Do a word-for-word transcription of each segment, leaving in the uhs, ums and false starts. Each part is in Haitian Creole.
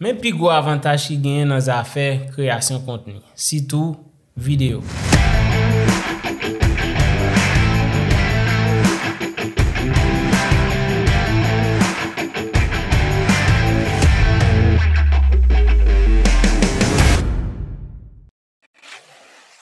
Men pi gwo avantaj ki genyen nan zafè kreyasyon kontni, sitou videyo.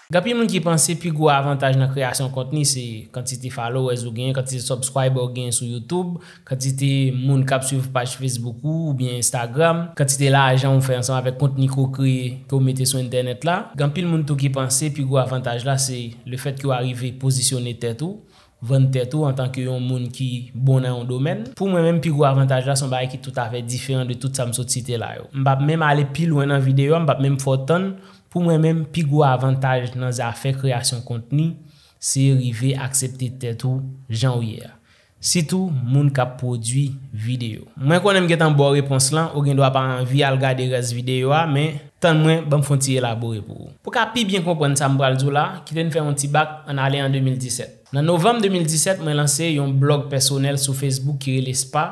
Gen anpil moun ki panse pi gwo avantaj nan kreyasyon kontni se kantite followers ou genyen, kantite subscriber ou genyen sou YouTube, kantite moun k ap swiv paj Facebook ou oubyen Instagram, kantite lajan ou fè ansanm avèk kontni ke w kreye, ke w mete sou entènèt la. Gen anpil moun tou ki panse pi gwo avantaj la se lefèt ke w arive pozisyone tèt ou, vann tèt ou antanke yon moun ki bon nan yon domèn. Pou mwen menm, pi gwo avantaj la se yon bagay ki toutafè diferan de tout sa m sot site la yo. M p ap menm ale pi lwen nan videyo a, m p ap menm fè w tann. Pou mwen menm, pi gwo avantaj nan zafè kreyasyon kontni, se rive aksepte tèt ou jan w ye a. Sitou moun k ap pwodui videyo. Mwen konnen m gentan ba w repons lan, ou gen dwa pa anvi al gade rès videyo a, men tann mwen, ban m fè yon ti elabore pou ou. Pou w ka pi byen konprann sa m pral di w la, kite n fè yon ti bak ann ale an de mil disèt. Nan novanm de mil disèt, mwen lanse yon blòg pèsonèl sou Facebook ki rele Spa.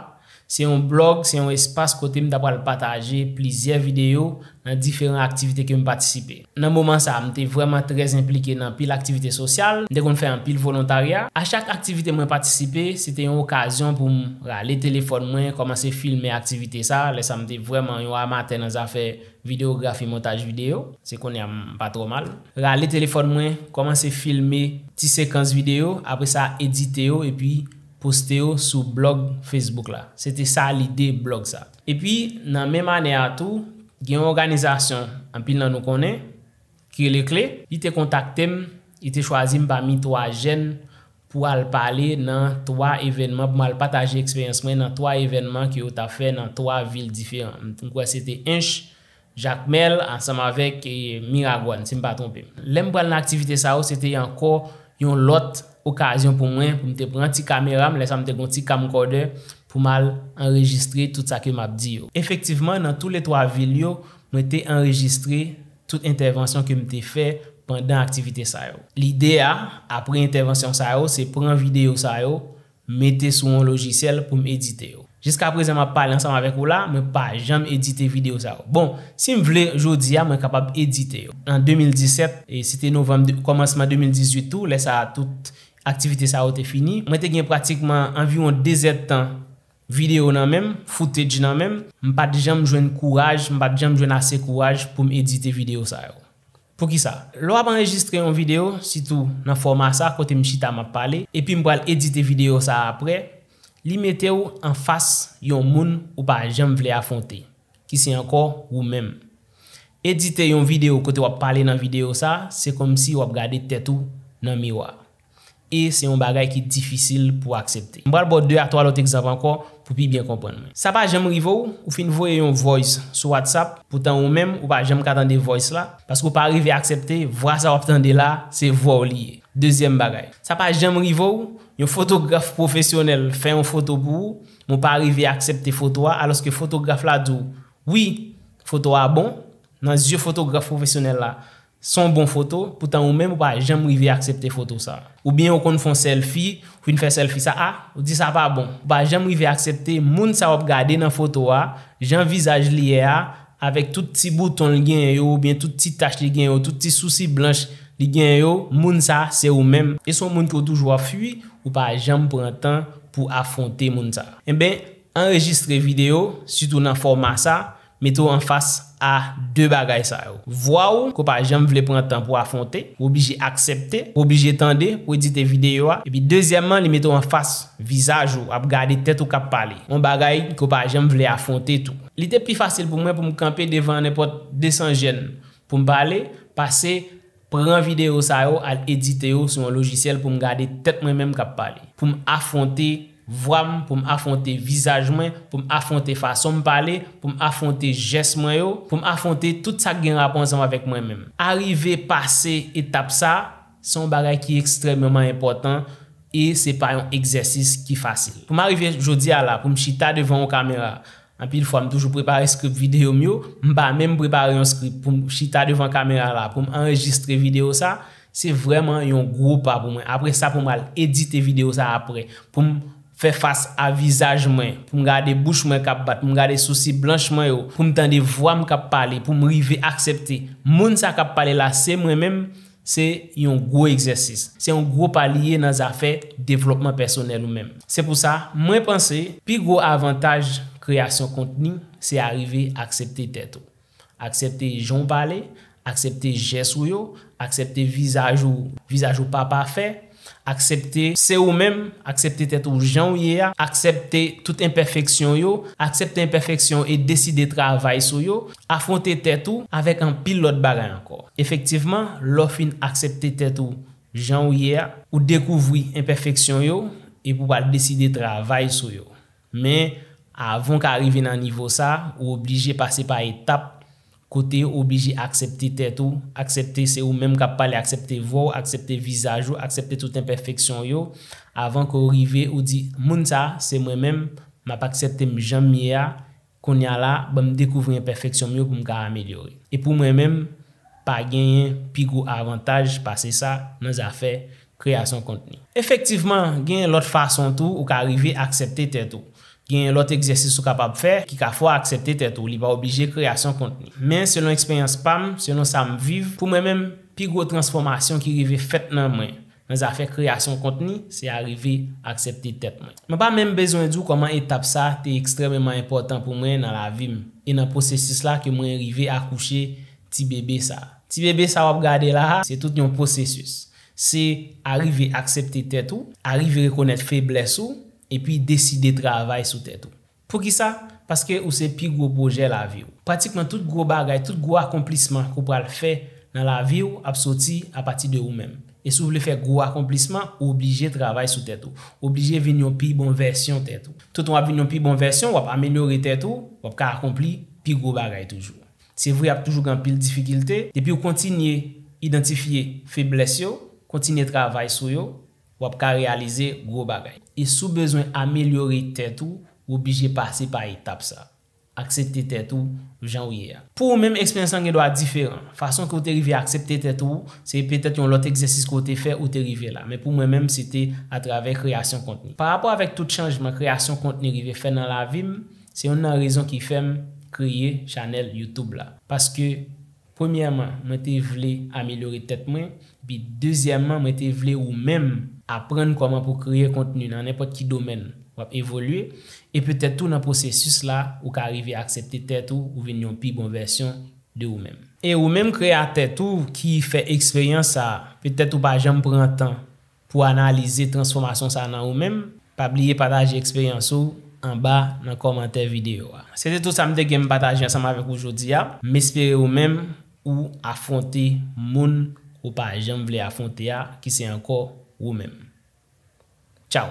Se yon blòg, se yon espas kote m ta pral pataje plizyè videyo nan diferan aktivite ke m patisipe. Nan moman sa a, m te vrèman trè enplike nan anpil aktivite sosyal, m te konn fè anpil volontarya. A chak aktivite mwen patisipe, se te yon okazyon pou m rale telefòn mwen, kòmanse filme aktivite sa a. Lè sa a, m te vrèman yon amatè nan zafè videyografi, montaj videyo. Se kounye a m pa twò mal. Rale telefòn mwen, kòmanse filme ti sekans videyo, apre sa edite yo, epi poste yo sou blòg Facebook la. Se te sa lide blòg sa. Epi, nan menm ane a tou, gen yon òganizasyon, anpil nan nou konnen, ki rele Kle. Li te kontakte m, li te chwazi m pami twa jèn pou al pale nan twa evènman, pou m al pataje eksperyans mwen nan twa evènman ke yo t ap fè nan twa vil diferan. M kwè se te Ench, Jakmèl, ansanm avèk, e, Miragwàn, si m pa twonpe m. Lè m pral nan aktivite sa yo, se te ankò yon lòt okazyon pou mwen, pou m te pran ti kamera m, lè sa m te gon ti camcorder, pou m al anrejistre tout sa ke m ap di yo. Efektivman, nan toulètwa vil yo, mwen te anrejistre tout entèvansyon ke m te fè pandan aktivite sa yo. Lide a, apre entèvansyon sa yo, se pran videyo sa yo, mete sou yon lojisyèl pou m edite yo. Jiskaprezan m ap pale ansanm avèk ou la, mwen pa janm edite videyo sa yo. Bon, si m vle, jodi a, mwen kapab edite yo. An de mil disèt, e se te novanm de, kòmansman de mil dizuit tou, lè sa a tout aktivite sa yo te fini. Mwen te gen pratikman anviwon de zèdtan videyo nan men m, footage nan men m. M pa t janm jwenn kouraj, m pa t janm jwenn ase kouraj pou m edite videyo sa yo. Poukisa? Lè w ap anrejistre yon videyo, sitou nan fòma sa kote m chita m ap pale, epi m pral edite videyo sa a apre, li mete w anfas yon moun ou pa janm vle afwonte, ki se ankò ou menm. Edite yon videyo kote w ap pale nan videyo sa, se kòmsi w ap gade tèt ou nan miwa. E se yon bagay ki difisil pou aksepte. M pral ba w de a twa lòt egzanp ankò pou pi byen konprann mwen. Sa pa janm rive w, ou fin voye yon voice sou WhatsApp, poutan ou menm, ou pa janm ka tande voice la, paske w pa rive aksepte vwa sa w ap tande la, se vwa w li ye. Dezyèm bagay. Sa pa janm rive w, yon fotograf pwofesyonèl fè yon foto pou ou, men w pa rive aksepte foto a, alòske fotograf la di w, wi, foto a bon, nan zye fotograf pwofesyonèl la, se yon bon foto, poutan ou menm ou pa janm rive aksepte foto sa. Oubyen ou konn fè yon selfie, ou fin fè selfie sa, a, ou di sa pa bon. Ou pa janm rive aksepte moun sa w ap gade nan foto a, jan vizaj li ye a, avèk tout ti bouton l genyen yo, oubyen tout ti tach li genyen yo, tout ti sousi blanch li genyen yo, moun sa se ou menm. E se yon moun ke w toujou ap fwi, ou pa janm pran tan pou afwonte moun sa. Enben, anrejistre videyo, sitou nan fòma sa, mete w anfas a de bagay sa yo. Vwa w, ke w pa janm vle pran tan pou afwonte, ou oblije aksepte, ou oblije tande, pou edite videyo a. Epi dezyèmman, li mete w anfas vizaj ou, ap gade tèt ou k ap pale. Yon bagay ke w pa janm vle afwonte tou. Li te pi fasil pou mwen pou m kanpe devan nenpòt de san jèn pou m pale, pase pran videyo sa yo, al edite yo sou yon lojisyèl pou m gade tèt mwen menm k ap pale. Pou m afwonte vwa m, pou m afwonte vizaj mwen, pou m afwonte fason m pale, pou m afwonte jès mwen yo, pou m afwonte tout sa k gen rapò ansanm avèk mwen menm. Arive pase etap sa, se yon bagay ki ekstrèmeman enpòtan e se pa yon egzèsis ki fasil. Pou m arive jodi a la, pou m chita devan yon kamera, anpil fwa, m toujou prepare script videyo m yo. M pa menm prepare yon script pou m chita devan kamera la, pou m anrejistre videyo sa. Se vrèman yon gwo pa pou mwen. Apre sa, pou m al edite videyo sa apre, pou m fè fas a vizaj mwen, pou m gade bouch mwen k ap bat, pou m gade sousi blanch mwen yo, pou m tande vwa m k ap pale, pou m rive aksepte moun sa k ap pale la se mwen menm, se yon gwo egzèsis. Se yon gwo pa li ye nan zafè devlòpman pèsonèl ou menm. Se pou sa, mwen panse, pi gwo avantaj kreyasyon kontni, se arive aksepte tèt ou. Aksepte jan w pale, aksepte jès ou yo, aksepte vizaj ou, vizaj ou pa pafè, aksepte se ou menm, aksepte tèt ou jan w ye a, aksepte tout enpèfeksyon yo, aksepte enpèfeksyon e deside travay sou yo, afwonte tèt ou avèk anpil lòt bagay ankò. Efektivman, lè w fin aksepte tèt ou jan w ye a, ou dekouvri enpèfeksyon yo epi w pral deside travay sou yo. Men, avan w ka rive nan nivo sa, ou oblije pase pa etap kote ou oblije aksepte tèt ou, aksepte se ou menm k ap pale, aksepte vwa w, aksepte vizaj ou, aksepte tout enpèfeksyon yo, avan ke w rive ou di, moun sa, se mwen menm, m ap aksepte m jan m ye a, kounye a la, ban m dekouvri enpèfeksyon m yo pou m ka amelyore. E pou mwen menm, pa genyen pi gwo avantaj pase sa nan zafè kreyasyon kontni. Efektivman, genyen lòt fason tou ou ka rive aksepte tèt ou. Genyen lòt egzèsis ou kapab fè ki ka fè w aksepte tèt ou. Li pa oblije kreyasyon kontni. Men selon eksperyans pa m, selon sa m viv, pou mwen menm, pi gwo transfòmasyon ki rive fèt nan mwen nan zafè kreyasyon kontni, se arive aksepte tèt mwen. Mwen pa menm bezwen di w kòman etap sa te ekstrèmeman enpòtan pou mwen nan lavi m e nan pwosesis la ke mwen rive akouche ti bebe sa. Ti bebe sa w ap gade la a, se tout yon pwosesis. Se arive aksepte tèt ou, arive rekonèt feblès ou, epi deside travay sou tèt ou. Poukisa? Paske ou se pi gwo pwojè lavi w. Pratikman tout gwo bagay, tout gwo akonplisman ke w pral fè nan lavi w ap soti apati de ou menm. E si w vle fè gwo akonplisman, ou oblije travay sou tèt ou. Ou oblije vin yon pi bon vèsyon tèt ou. Toutan w ap vin yon pi bon vèsyon, w ap amelyore tèt ou, w ap ka akonpli pi gwo bagay toujou. Se vre, ap toujou gen anpil difikilte. Depi w kontinye idantifye feblès yo, kontinye travay sou yo, w ap ka reyalize gwo bagay. E si w bezwen amelyore tèt ou, ou oblije pase pa etap sa. Aksepte tèt ou jan w ye a. Pou ou menm, eksperyans lan gen dwa diferan. Fason ke w te rive aksepte tèt ou, se petèt yon lòt egzèsis ke w te fè ou te rive la. Men pou mwen menm, se te atravè kreyasyon kontni. Pa rapò avèk tout chanjman kreyasyon kontni rive fè nan lavi m, se youn nan rezon ki fè m kreye chanèl YouTube la. Paske, premyèman, mwen te vle amelyore tèt mwen. Epi, dezyèmman, mwen te vle ou menm aprann kòman pou kreye kontni nan nenpòt ki domèn w ap evolye. E petèt tou nan pwosesis la, ou ka rive aksepte tèt ou, ou vin yon pi bon vèsyon de ou menm. E ou menm kreyatè tou ki fè eksperyans sa, petèt ou pa janm pran tan pou analize transfòmasyon sa nan ou menm, pa bliye pataje eksperyans ou anba nan kòmantè videyo a. Se te tout sa m te gen m pataje ansanm avèk ou jodi a. M espere ou menm ou afwonte moun ou pa janm vle afwonte a, ki se ankò ou menm. Tchaw!